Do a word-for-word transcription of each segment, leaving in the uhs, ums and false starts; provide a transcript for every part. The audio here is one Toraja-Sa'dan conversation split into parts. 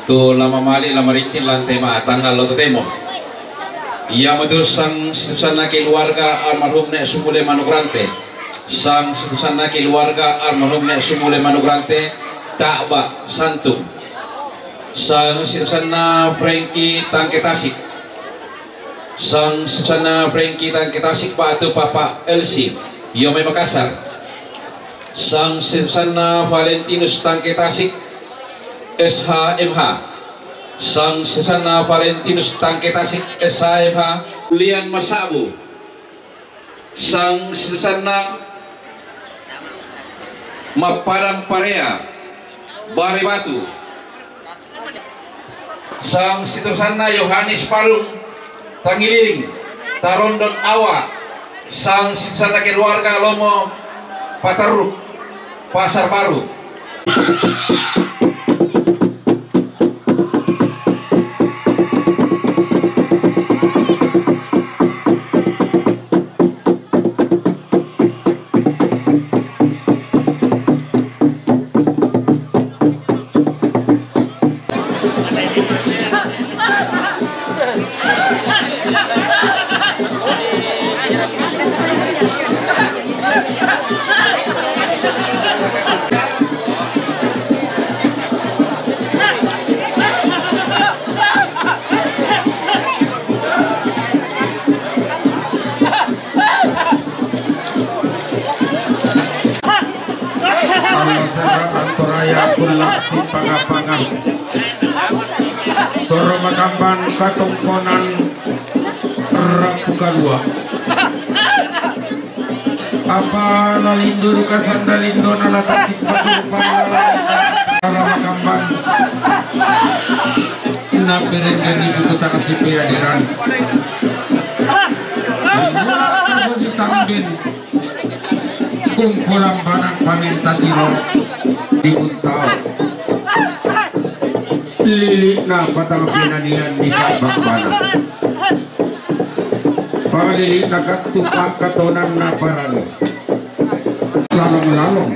Tu la mamali' la marinting lan te ma' tangnga' lo totemo. Iamotu sang situsanna keluarga almarhum Ne' Sumule Manuk Rante. Sang situsanna keluarga almarhum Ne' Sumule Manuk Rante, Ta'ba Santung. Sang situsanna Frankie Tangke Tasik. Sang situsanna Frankie Tangke Tasik ba'tu Papa Elsi, io mai Makassar. Sang situsanna Valentinus Tangke Tasik, S H M H. Sang situsanna Valentinus Tangke Tasik, S H M H. Lian Masabu. Sang situsanna Mappadang Parea, Bare Batu. Sang situsanna Yohanes Parung, Tangililing, Tarondon Awa. Sang situsanna keluarga Lomo Paterruk, Pasar Baru. Allo serra antoraya kulla sipanga-panga. Soro makamban katongkonan rapu kalua. Apa lalindu duka sanda lindo nalata sipatu pala makamban. Naperendeni buku takasipe adiran. Mula kasasi tambin. Kumpulan banak paminta siro di untau. Lili' na patang pinanian di sabak banak. Pangalili' na katupa katonan na parang. Lalong-lalong.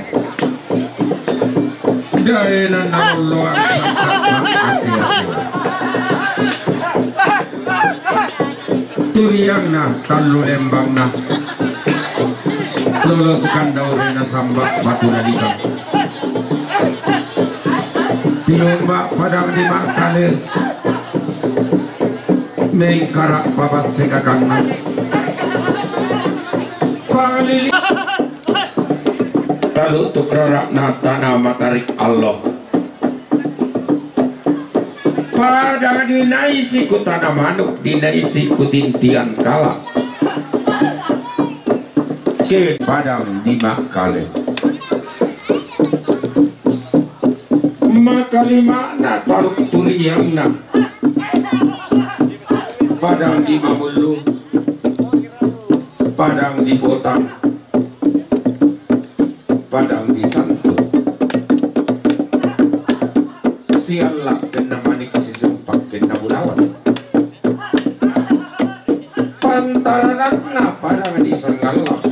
Daenan na loloan sabak banak asia-sia. Turiangna tallu lembangna. Lolo Sukandaure nasamba batu nalikang. Tinomba padang di Makkale. Mengkara' pabasse kakangna. Panglili. Talu tukrara'na tana matarik allo. Padang dinaisi ku tana manuk, dinaisi ku tintian kala. Ke padang di Makkale. Makalima'na taruk turiangna. Padang di Mamullu. Padang di Botang. Padang di Santu. Sialla kenna manik sisempak kenna bulawan. Pantaranakna padang di Sangallang.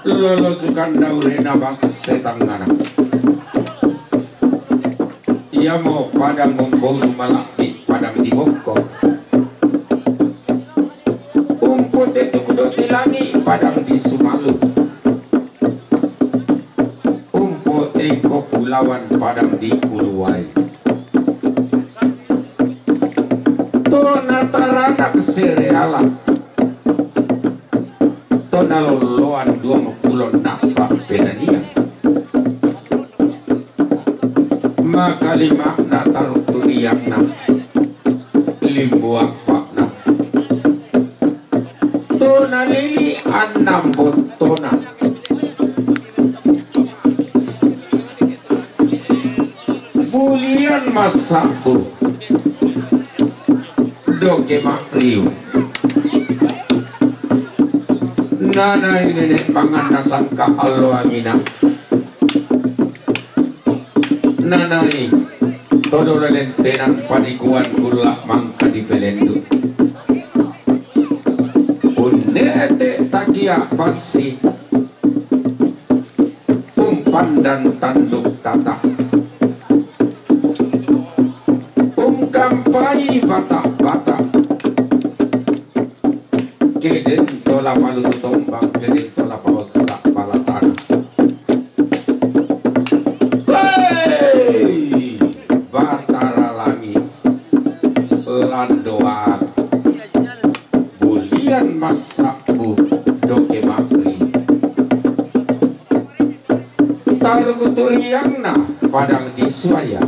Lolo Sukandaure nabasse tangngana. Iamo padang mongkoulu malappi padang di Bokko. Umpote tukdo tilangi padang di Sumalu. Umpote kokulawan padang di Uluwai. To nataranak sereala. To nalolloan duampulo nappa penanian. Makalima'na taruk turiangna, limbu appa'na. To nalili annang bottona. Bulian massabbu. Doke ma'riu. Nanai nene' manganna sangka allo angina. Nanai todo leleng tenang panikuan kulla mangka dipelendu. Unne'te takia bassi. Umpandan tanduk tata. Ai bata-bata. Kedento la palu tombang, kedento la paossa pala tana. Hei! Batara Langi, landoan, bulian massabbu, doke makri. Tarukuturianna padang di Suaya.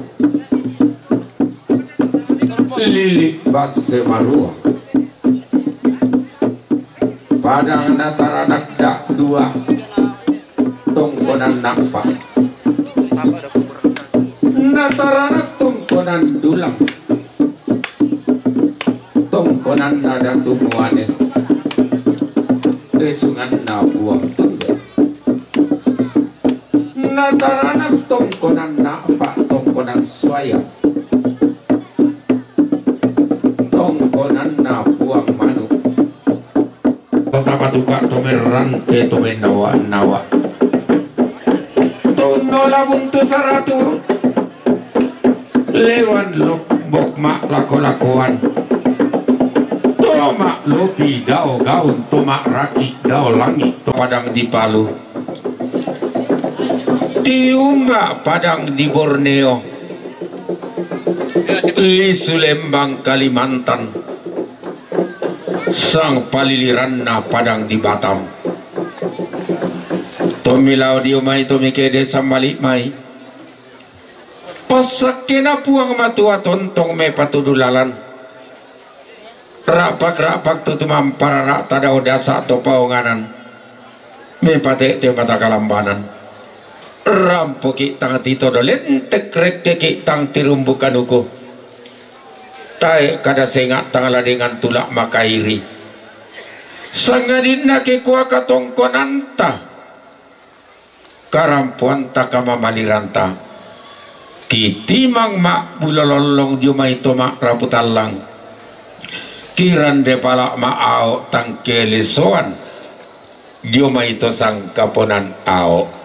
Lili basse marua. Padang nataranak dak dua, tongkonan nappa. Nataranak tongkonan dulang, tongkonan nadatu muane. Resunganna buang tunggal. Nataranak tongkonan nappa, tongkonan Suaya. Tongkonanna Puang Manuk. Totapa tuka tomerante tomenawa-nawa. Tunno labuntu saratu. Lewan lombok ma lako-lakoan. Toma lopi dao gaun, toma raki dao langi, to padang di Palu. Tiumba padang di Borneo. Lisu Lembang Kalimantan, sang paliliranna padang di Batam. Tommi lao dio mai, tommi kede sambali mai. Passakkena Puang Matua tontong mepatudu lalan. Ra'pak-ra'pak tu tumamparara tadao dasa to paonganan. Mepatete mata kalambanan. Rampoki tang titodo, lentek rekkeki tang tirumbu kanuku. Tae kada senga tang ladengan tula makairi. Sangadinna kekua katongkonanta. Karampoanta kamamaliranta. Kitimang ma'bulo lollong dio mai to ma'rapu tallang. Kirande pala ma'ao tang kelesoan dio mai to sangkaponan ao.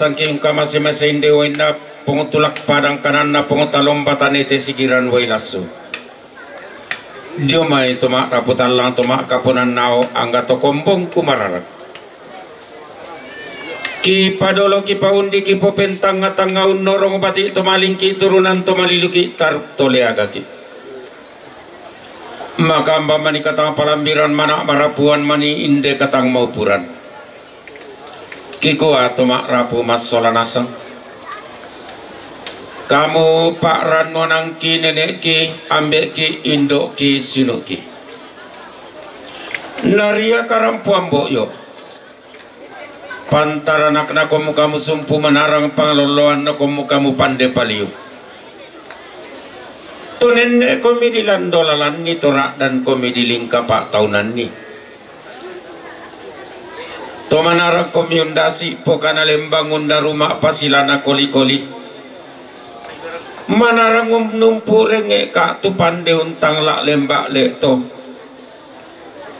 Tangking kamase-mase inde wainna pongtulak padang kananna pongtalomba tanete sigiran wai lassu. Dio mai to ma'rapu tallang to ma'kaponannao angga to kombongku mararak. Kipadolo kipaundi kipopentangnga-tangnga unnorong bati to malingki turunan to maliluki taruk to leagaki. Makamba mani katang palambiran mana marapuan mani inde katang maupuran. Kikua to ma'rapu massola naseng. Kamu pa'rannuanangki, nene'ki, ambe'ki, indo'ki, sinu'ki. Naria karampuan bo'yo. Pantaranakna komu kamu sumpu manarang pangalolloan na komu kamu pande paliu. To nenne'komi di lando lalanni, to ra'dankomi di lingka pa'taunanni. To manarangkomi undasi pokana lembang undaruma pasilana koli-koli. Manarang um-, numpu renge'ka tu pande untangla lemba le'to.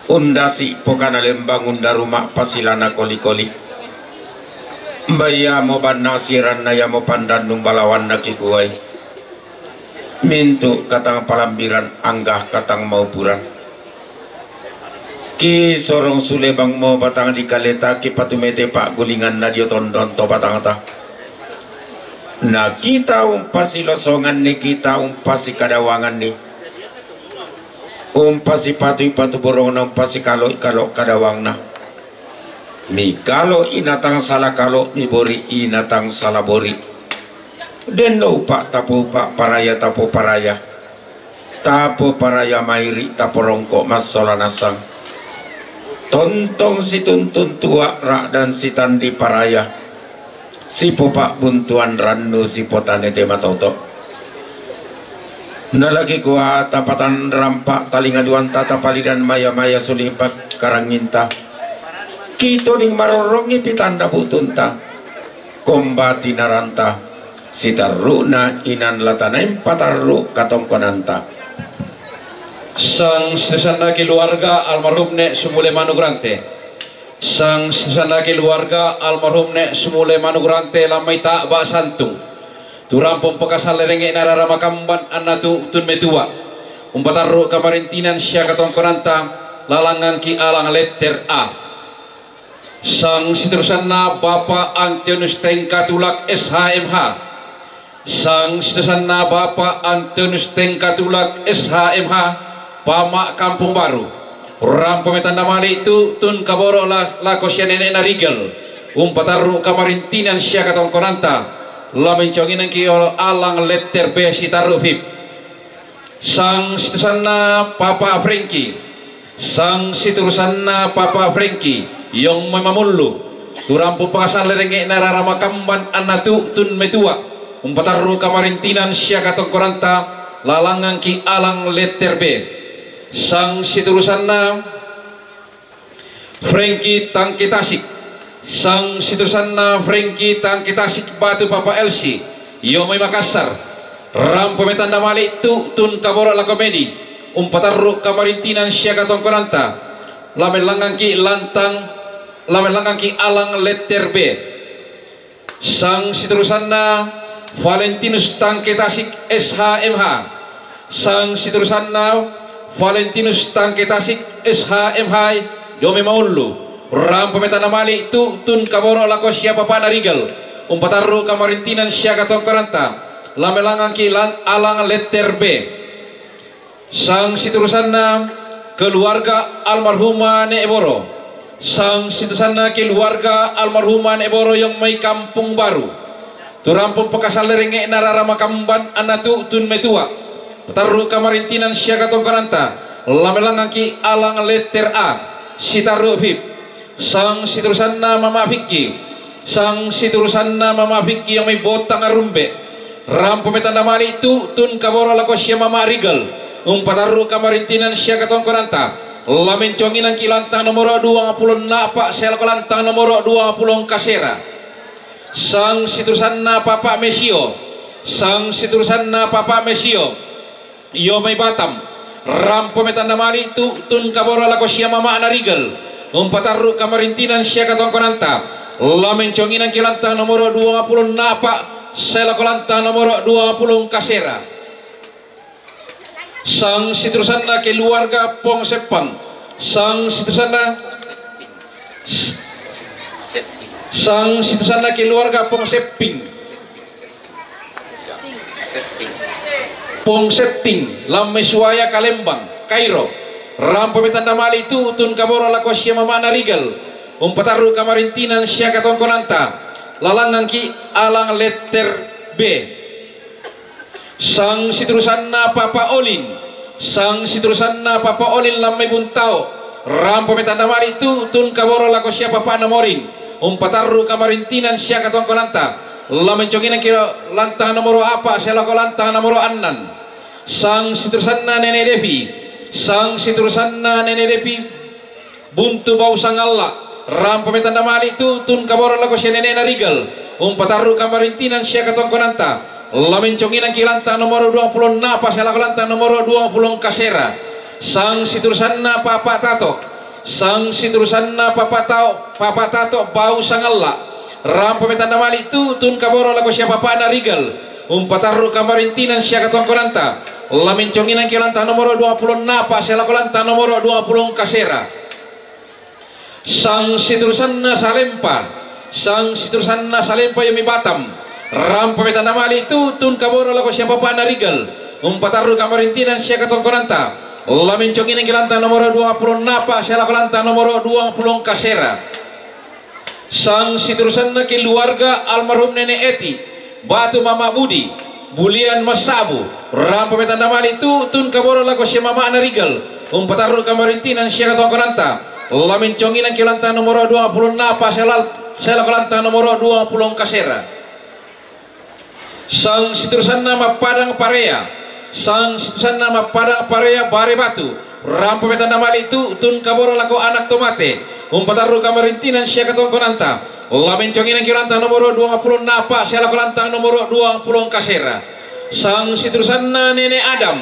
Undasi pokana lembang undaruma pasilana koli-koli. Mba iamo banna siranna iamo pandannu mbalawanna kikuai. Mintu katang palambiran angga katang maupuran. Kisorong sulebangmo batang di kaleta kipatumete pa'gulinganna dio tondon to batangta. Na kita umpasilosonganni, kita umpasikadawanganni. Umpasipatu-ipatu borongna, umpasikalo-ikalo kadawangna. Mikalo inatang sala kalo, mibori inatang sala bori. Denno upa tapo upa, paraya tapo paraya. Tapo paraya mairi tapo rongko massola nasang. Tontong situntun tua ra'dan sitandi paraya. Sipopa buntuan rannu sipotane te matoto. Nalaki kua tapatan rampa talinga duanta tapalidan maya-maya sulipat karanginta. Kitoning marorrongi pitanda butunta. Kombati naranta. Sitarru'na inan latanaing patarru katongkonanta. Sang sesanna keluarga almarhum ne sumule manuk rante. Sang sesanna keluarga almarhum ne sumule manuk rante lammai ta'ba santung. Turampo umpakasalle renge'na rara makamban anna tu'tun metua. Umpatarru kamarintinan sia katongkonanta lalangangki alang letter A. Sang siterusanna Bapa Antionus Tengkatulak S H M H. Sang siterusanna Bapa Antionus Tengkatulak S H M H, Pama Kampung Baru. Rampo metanda mali tu'tun kaboro la-, lako sia nene'na Rigel. Umpatarru kamarintinan sia katongkonanta. Lamenconginangki alang letter B sitarru vip. Sang siterusanna Papa Frankie. Sang siterusanna Papa Frankie, yong mai mamullu. Turampo umpakasalle renge'na rara makamban anna tu'tun metua. Umpatarru kamarintinan sia katongkonanta lalangangki alang letter B. Sang siterusanna Frankie Tangke Tasik. Sang siterusanna Frankie Tangke Tasik batu Papa Elsi. Yong mai Makassar. Rampo metanda mali tu'tun kaboro lako Medi. Umpatarru kamarintinan sia katongkonanta. Lamellangangki lantang, lamellangangki alang letter B. Sang siterusanna Valentinus Tangke Tasik S H M H. Sang siterusanna Valentinus Tangke Tasik S H M H, yong mai maullu. Rampo metanda mali tu'tun kaboro lako sia papana Rigel. Umpatarru kamarintinan sia katongkonanta. Lamellangangki lan-, alang letter B. Sang siterusanna keluarga almarhuma Ne'boro. Sang siterusanna keluarga almarhuma Ne'boro yong mai Kampung Baru. Turampo umpakasalle renge'na rara makamban anna tu'tun metua. Patarru kamarintinan sia katongkonanta. Lamellangangki alang letter A. Sitarru vip. Sang siterusanna Mama Fikki. Sang siterusanna Mama Fikki yong mai Botang Arumbe. Rampo metanda mali tu'tun kaboro lako sia Mama Rigel. Umpatarru kamarintinan sia katongkonanta. Lamenconginangki lantang nomoro duangpulo na'pa sia lako lantang nomoro duangpulo kasera. Sang siterusanna Papa Mesio. Sang siterusanna Papa Mesio. Yong mai Batam. Rampo metanda mali tu'tun kaboro lako sia Mama na Rigel. Umpatarru kamarintinan sia katongkonanta. Lamenconginang ki lantang nomoro dua puluh napa, selako lantang nomoro dua puluh kasera. Sang siturusanna keluarga Pong Seppang. Sang siturusanna, sang siturusanna keluarga Pong Sepping. Pong Setting, Lamme Suaya, Kalembang, Kairo. Rampomi tanda mali tu tun kaboro lako sia mamana Rigal. Umpatarru kamarintinan sia katongkonanta. Lalangangki alang letter B. Sang siturusanna Papa Olin. Sang siturusanna Papa Olin Lamme Buntao. Rampomi tanda mali tu tun kaboro lako sia papana Morin. Umpatarru kamarintinan sia katongkonanta. Lamenconginangki lantang nomoro apa selako lantang nomoro annan. Sang siturusanna Nene Devi. Sang siturusanna Nene Devi Buntu Bau Sangalla. Rampomi tanda mali tu tun kaboro lako sia nenena Rigal. Umpatarru kamarintinan sia katongkonanta. Lamenconginangki lantang nomoro dua puluh napa selako lantang nomoro dua puluh kasera. Sang siturusanna Papa Tato. Sang siturusanna Papa Tao, Papa Tato Bau Sangalla. Rampomi tanda mali tu tun kaboro lako sia papana Rigal. Umpatarru kamarintinan sia katongkonanta. Lamenconginangki lantang nomoro dua puluh napa selako lantang nomoro dua puluh kasera. Sang siturusanna Salempa. Sang siturusanna Salempa Yomi Batam. Rampomi tanda mali tu tun kaboro lako sia papana Rigal. Umpatarru kamarintinan sia katongkonanta. Lamenconginangki lantang nomoro dua puluh napa selako lantang nomoro dua puluh kasera. Sang siturusanna keluarga almarhum Nene Eti, batu Mama Budi, bulian massabu. Rampomi tanda mali tu tun kaboro lako sia mamana Rigal. Umpatarru kamarintinan sia katongkonanta. Lamenconginangki lantang nomoro dua puluh napa selal-, selako lantang nomoro dua puluh kasera. Sang siturusanna Mappadang Parea. Sang siturusanna Mappadang Parea Bare Batu. Rampomi tanda mali tu tun kaboro lako anak to mate. Umpatarru kamarintinan sia katongkonanta. Lamenconginangki lantang nomoro dua puluh napa selako lantang nomoro dua puluh kasera. Sang siturusanna Nene Adam.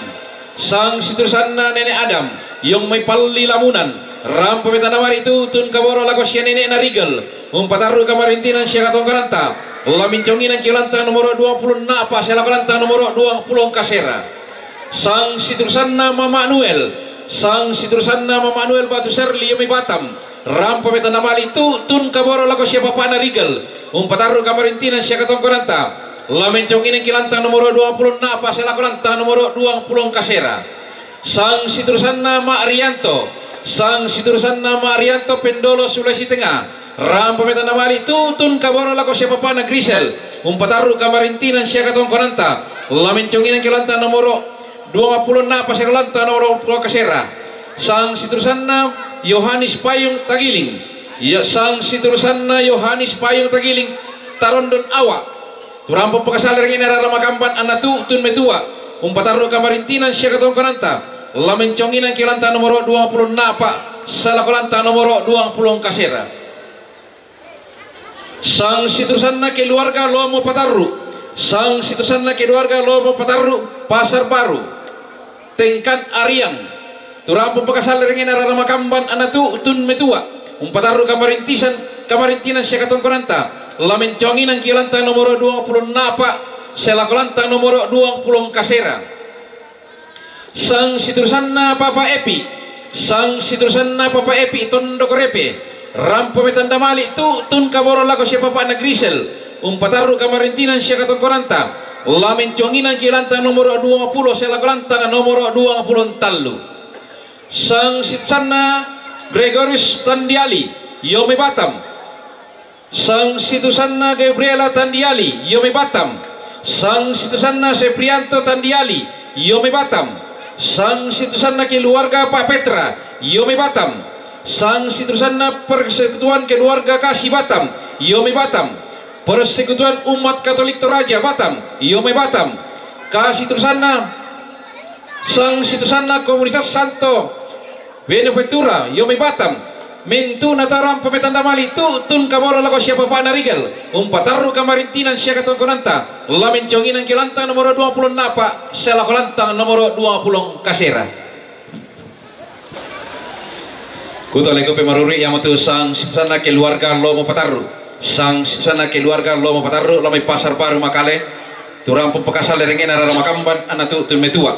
Sang siturusanna Nene Adam, Yong Mai Palli Lamunan. Rampomi tanda mali tu tun kaboro lako sia nenena Rigal. Umpatarru kamarintinan sia katongkonanta. Lamenconginangki lantang nomoro dua puluh napa selako lantang nomoro dua puluh kasera. Sang siturusanna Mama Manuel. Sang siturusanna Mama Manuel Batu Serli Yomi Batam. Rampomi tanda mali tu tun kaboro lako sia papana Rigal. Umpatarru kamarintinan sia katongkonanta. Lamenconginangki lantang nomoro dua puluh napa selako lantang nomoro dua puluh kasera. Sang siturusanna Ma Rianto. Sang siturusanna Ma Rianto Pendolo Sulawesi Tengah. Rampomi tanda mali tu tun kaboro lako sia papana Grisel. Umpatarru kamarintinan sia katongkonanta. Lamenconginangki lantang nomoro dua puluh napa selako lantang nomoro dua puluh kasera. Sang siturusanna Yohanis Payung Tagiling. Ya, sang siturusanna Yohanis Payung Tagiling Tarondon Awa. Tu rampo pakasala ri anginna rara makamban anna tu tun metua. Umpatarru kamarintinan sia katongkonanta. Lamenconginangki lantang nomoro dua puluh napa selako lantang nomoro dua puluh kasera. Sang siturusanna keluarga Lomo Patarru. Sang siturusanna keluarga Lomo Patarru, Pasar Baru, Tengkan Ariang. Tu rampo pakasala ri anginna rara makamban anna tu tun metua. Umpatarru kamarintisan, kamarintinan sia katongkonanta. Lamenconginangki lantang nomoro dua puluh napa selako lantang nomoro dua puluh kasera. Sang siturusanna Papa Epi. Sang siturusanna Papa Epi Tondok Repe. Rampomi tanda mali tu tun kaboro lako sia papana Grisel. Umpatarru kamarintinan sia katongkonanta. Lamenconginangki lantang nomoro dua puluh selako lantang nomoro dua puluh tallu. Sang siturusanna Gregorius Tandiali, Yomi Batam. Sang siturusanna Gabriela Tandiali, Yomi Batam. Sang siturusanna Seprianto Tandiali, Yomi Batam. Sang siturusanna keluarga Pak Petra, Yomi Batam. Sang siturusanna persekutuan keluarga Kasi Batam, Yomi Batam. Persekutuan Umat Katolik Toraja Batam, Yomi Batam. Kasi turusanna, sang siturusanna komunitas Santo Bonaventura, Yomi Batam. Mentu natarampomi tanda mali tu tun kaboro lako sia papana Rigal. Umpatarru kamarintinan sia katongkonanta. Lamenconginangki lantang nomoro dua puluh napa selako lantang nomoro dua puluh kasera. Kuta leko pemaruri iamatu sang siturusanna keluarga Lomo Patarru. Sang sana keluarga lomo patarru' lomo i Pasar Baru Makale, tu rampo pakasale rengngenna rara makamban anna tu'tun metua.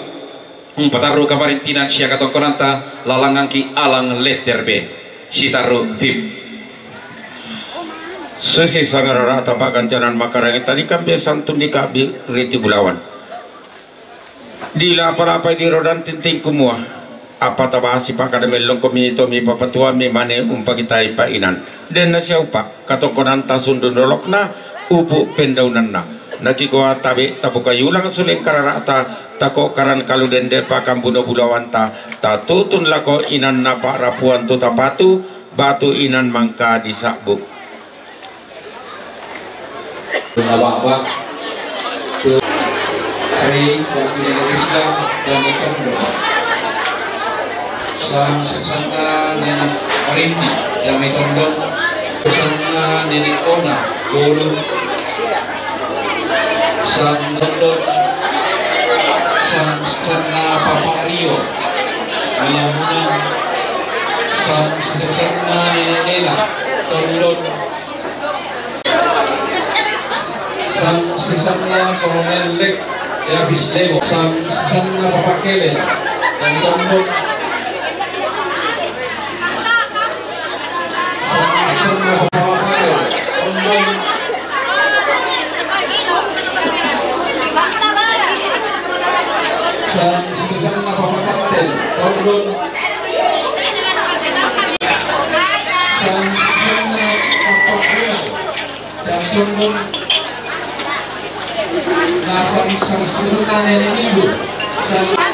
Umpatarru' kamarintinan sia katongkonanta lalangangki' alang letter B. Sitarru' tim. Susi sangarara'ta pa'gantianan makkarangi tadi kambe santun dika'bi riti bulawan. Dilapa-lapai di rodan tinting kumua, apa tabasi pa'kada mellongko mito mipapatuammi mane umpakitai pa'inan. Denna siaupa' katongkonanta sundun dolokna, upu' pendaunanna. Nakikua tabe' tapukayulang suleng karara'ta, tako'karan kalu dende pakambuno bulawanta, tatutun lako inanna pa'rapuan tu tapatu, batu inan mangka disa'bu'. Naba'ba' tu Rei Wakil Nene Rizka Dame Tondong. Sang sanna Nene Rindi Dame Tondong. Sanna Nene Ona Golu. Sang Tondong. Sang sanna Papa Rio Malamunan. Sang sanna Nene Ela Tondong. Sang sisanna Kolonel Lek Yabis Lebo, sang sisanna Papa Kele, sang Tondong. Sang sisanna Papa Kele, Tondong. Sang sisanna Papa Kapten, Tondong. Sang sisanna Papa Kele. Dan turun. Nah, sang, sang, turun, nah, nenek minggu. Sang, sang,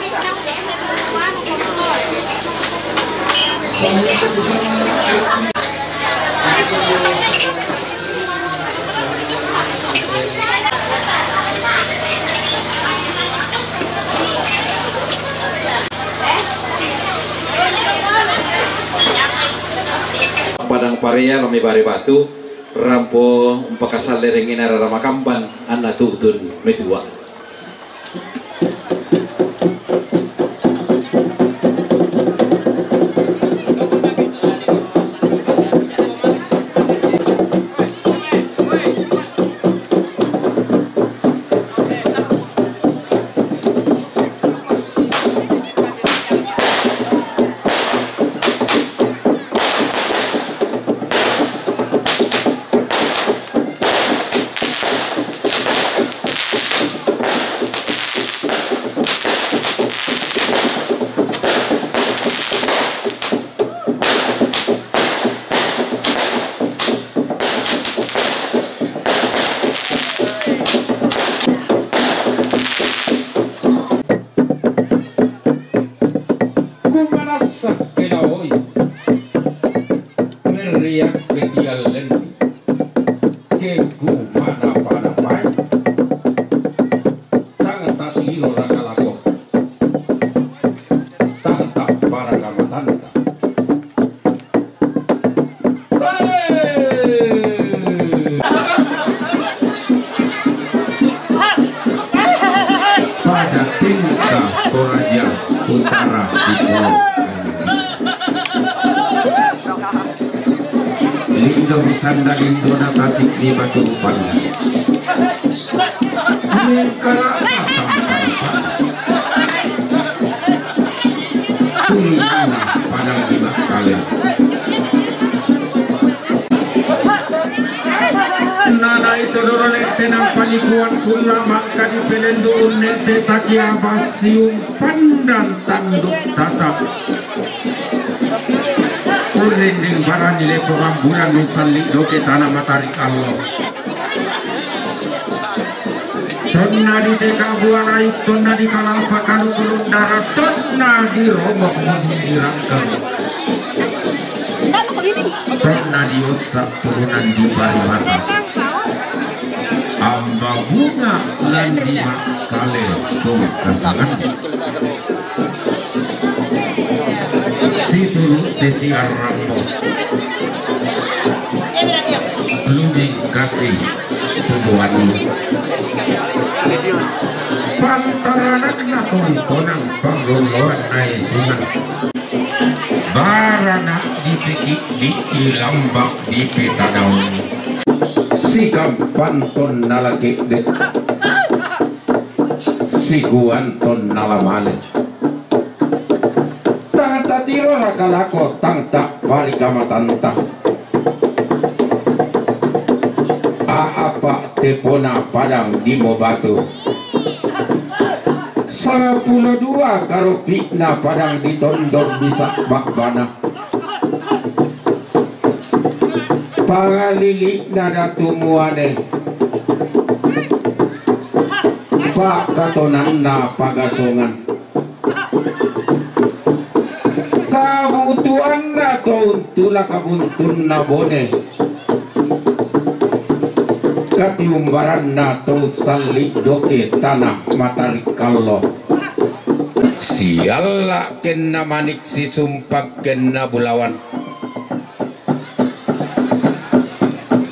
Padang Parea, Lame Bare Batu. Rampo umpakasallerengngi narara makamban anna tu'tun metua. Kumanassa ke naoi, meriak ke tiallenni, ke kumanapa-napai, tang tairo raka lako, tang tapparaka matanta. Pada tingkah Toraja Utara di Pulau Lindo di sanda lindo na tasik di batu panda. Mingkara Tulisanna padang di Makale. Nana itu doro nette nampa likuan kulla mangka di pelendu unnette takia basiung pandan tanduk tata. Urrinding barani lepo rambulan nusalli doke tana matari allo. Tonna diteka bualai, tonna dikalapa kalu-kulun dara, tonna diromok mudin dirakkang. Tonna diossa turunan di pariwata. Amba bunga lan di Makale tu kasangan. Situru' tesi arrambo. Lumingkasi subuanni. Pantaranakna tongkonang panggolloan naisungan. Barana dipiki di ilambak dipitadaung. Sikampanton nala ke'de', siguanton nala male. Tang tatiro raka lako tang ta'parikamatanta. A'apa tepona padang dimo batu. Sangapulo dua karopi'na padang ditondon bisa ba'bana. Pangalili'na Datu Muane, pa'katonanna Pagasongan. Kabutuanna to untula kabuntunna Bone. Katiumbaranna to salli' doke tana Matarikallo. Sialla' kenna manik sisumpak kenna bulawan.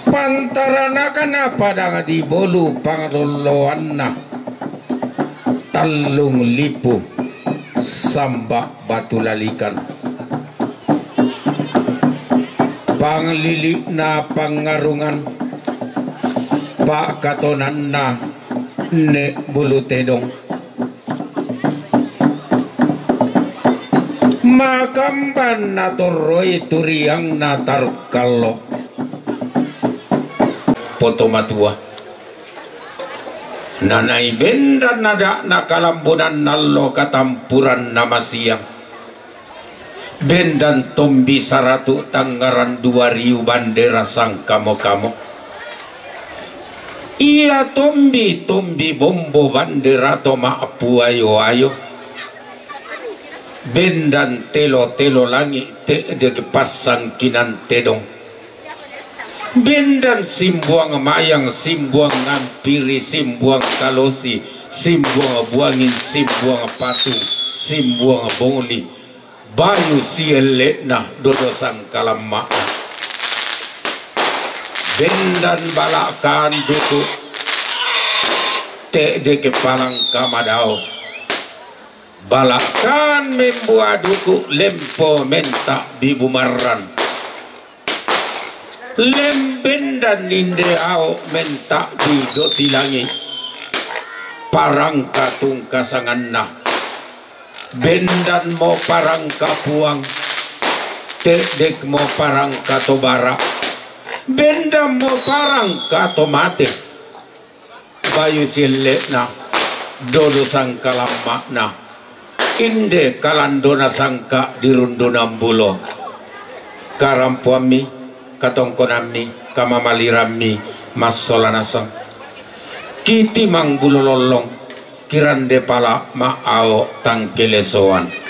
Pantaranakna padang dibolu panglolloanna tallung lipu samba' batu lalikan. Panglili'na Pangngarungan, pa'katonanna Ne' Bulu Tedong. Makambanna torroi turiangna Tarukkallo. Poto matua. Nanai bendan ada'na kalambunan allo katampuran namasiang. Bendan tombi saratu' tangngaran dua riu bandera sangkamo-kamo. Ia tombi-tombi bombo bandera to ma'puayo-ayo. Bendan telo-telo langi' te'de' passangkinan tedong. Bendan simbuang mayang, simbuang ngampiri, simbuang kalosi, simbuang buangin, simbuang patung, simbuang bongli, bayu sielle'na dodo sangkalamma'na. Bendan bala'kan duku' te'de' kepalang kamadao. Bala'kan membua duku' lempo menta'bi bumarran. Lem bendan inde ao' menta'bi doti langi'. Parangka tungka sanganna. Bendan mo parangka puang. Te'dek mo parangka to bara'. Bendan mo parangka to mate. Bayu sielle'na, dodo sangkalamma'na, inde kalandona sangka' dirundunan bulo. Karampoammi, katongkonammi, kamamalirammi, massola nasang. Kitimang bulo lollong, kirande pala' ma'ao' tangkelesoan.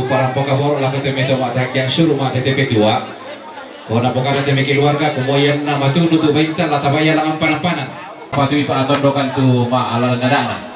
Parampoka boro' lako te mai to ma'takiang suru' ma'tete petua. Ko napokada te mai keluarga, kumua ianna matunu tu bainta la tabaya langngan panampanang. Patui pa'atondokan tu ma'alalan ada'na.